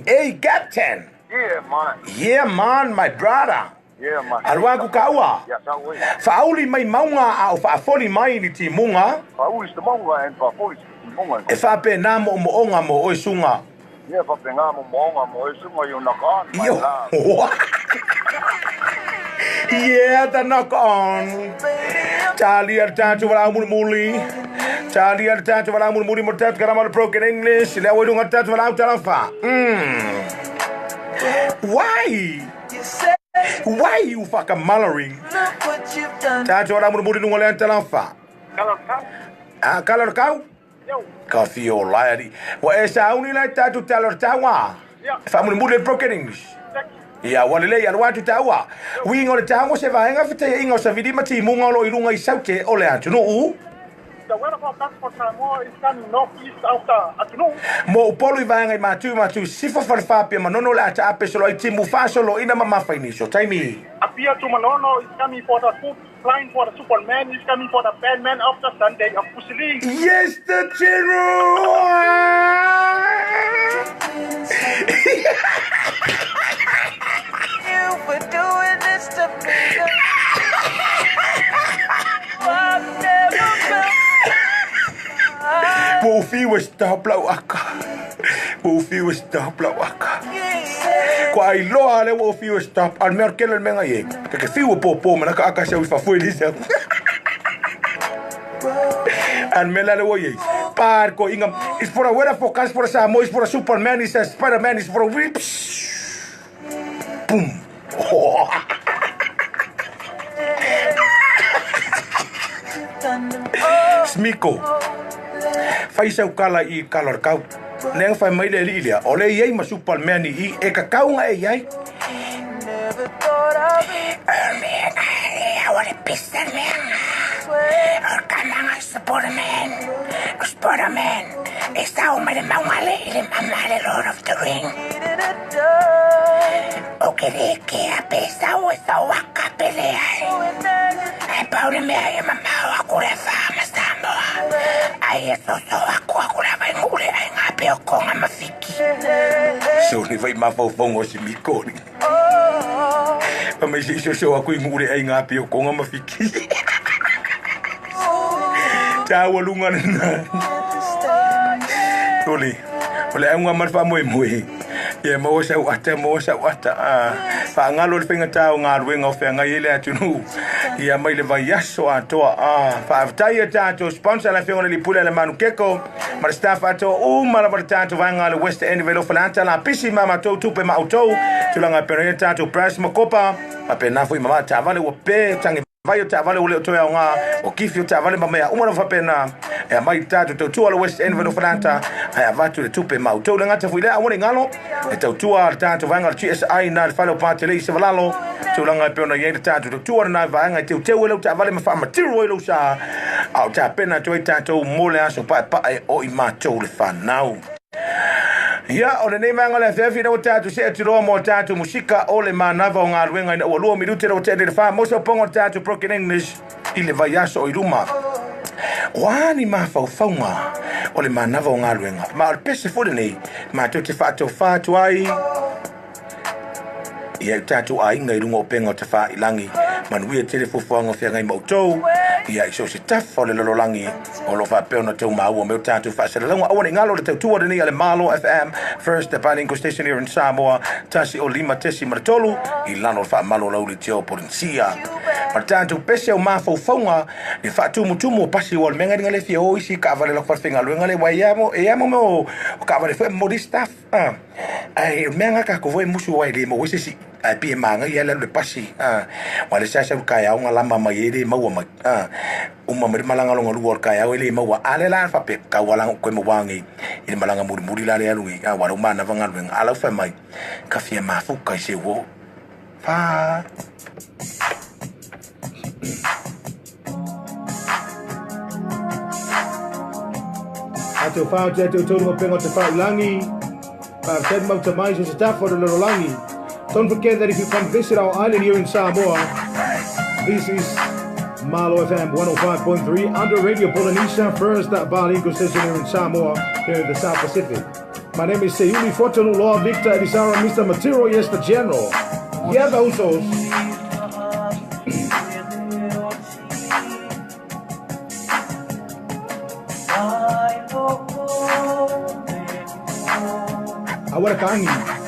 Hey, Captain. Yeah, man. Yeah man, my brother. Yeah, man. Alu aku kaua. Ia sau oi. Faauli mai mauga a o faafoli mai ni timuga. Faauli se mauga and faafoli se timuga. E faapena moomooga mo oe suga. Ia faapena moomooga mo oe suga you knock on, my Io. love. Yeah, the knock on. Talia le tatou valaau mulimuli. Talia le tatou valaau mulimuli mo le tatou karama o le broken English. Le au i luga le tatou valaau talofa. Why? Why you fucking mothering? Tatou valaau mulimuli luga o le talofa. Ah, kala o le kau? Ka fio lai ali. Ua e sauni lai tatou tala o le taua. Faamulimuli le broken English. Ia, ua lelei alu atu taua. Uiga o le tago se vaega fetaiaiga o savili ma timuga o lo o i luga i saute o le atunuu. The weather forecast for Samoa is coming northeast of the atunuu. Mo Upolu i vaega i Matu, Matu, Sisifo, Falefapia, Manono, le ataape solo ai timu faasoloina ma mafa i nisi o taimi. Apia to Manono is coming for the food flying for the Superman is coming for the Batman of the Sunday of Pusili. Yes, the general! You for doing this to me. I've never felt Ua ou fiu e stop lau aka. Ua ou fiu e stop lau aka. Kua ailoa lea ua ou fiu e stop. A o le mea o le kele o le mea ngai e. Ke ke fiu e pōpō ma naka aka sau i fafo e le sau. A o le mea la lea ua i ai. Pa le koiga. It's for a weather forecast for Samoa. It's for a Superman. It's a Spiderman. It's for a Boom. Smiko. Fai sau kala i kala o le kau. Nea fai mai le alii lea, o lea i ai ma Superman i i, e kakau nga e i ai. So ni fai mafaufauga o si Miko ni. Fai mai se i soso aku i ngule ai ngā pio konga ma fiki. Tāua lunga lena. Toli, o le auga ma le faamoemoe. Ia maua sau ata, maua sau ata. Ah, faagalo le faigata o galuega o feagai ai le atunuu. Ia mai le vaiaso atoa. Ah, faafetai i a tatou sponsor le Afioga i le Alii Pule a le Manu Keko ma le staff atoa uma lava le tatou vaega a le West End Velo Falata la pisi ma matou tupe ma outou tulaga e pei ona i ai le tatou brass ma kopa faapena foi ma maa taavale ua pe tangi vai o taavale ua le o toe aoga o kifi o taavale ma mea uma lava faapena e aumai i le tatou tautua le West End Velo Falata ae avatu le tupe ma outou le gata foi lea aua ne i galo e tautua le tatou vaega o le GSI na le fale o Patelei i Savalalo tulaga e pei ona i ai le tatou tautua lena vaega e teuteu ai lau taavale ma faamatiru ai lou sa a o tapena atu ai tatou mo le aso paepae o i matou le fanau. Ia, o lenei vaega o le afiafi ina ua tatou see atu loa mo tatou musika o le manava o galuega ina ua lua minute ina ua tea nei le fa mo se opoga o le tatou Broken English i le vaiaso o i luma. O a ni mafaufauga o le manava o galuega? Ma o le pese foi lenei matou te faatofa atu ai Ia i tatou aiga i luga o upega o tafailangi, manuia tele fuafuaga o feagai ma outou, ia i so o se tafa o le lalolagi o lo o faapea ona tou maua mai o tatou faasalalauga. Aua ne i galo le tautua lenei a le Malo FM, First Bilingual Station here in Samoa, 105.3 i lalo o le faamalo o Lauli Teo Polensia. Ma le tatou pese o mafaufauga le faatumutumu o pasi ua o le mea ngai le fia o isi kaavale la faigaluega le wai amo e amo mo o kaavale foi mo di staff. A, ae o le mea lena tatou foi e musu aua e le maua ai se isi, ae pei e manaia lava le alu i le pasi, a, aua o lea sa sau i le taeao na lama mai ai e le maua mai, a, uma mai le malaga lona lua o le taeao e le maua, a o lea la faapea, tau lava la ona ou toe maua nei i le malaga mulimuli la lea e alu nei, a, aua o lea ua manava galuega, a o la ua fai mai, ka fia mafuta i se uo. Fa. Atu whao te atu tolu mapenga o te whaulangi. Faafetai mauta mai so se tafa o le lalolagi. Don't forget that if you come visit our island here in Samoa, this is Malo FM 105.3 under Radio Polynesia, first bilingual station here in Samoa, here in the South Pacific. My name is Seiuli Fotunuloa Victor Elisara, Mr. Material, yes, the General. Yeah, the Usos. Awara kangi.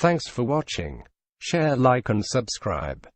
Thanks for watching. Share, like and subscribe.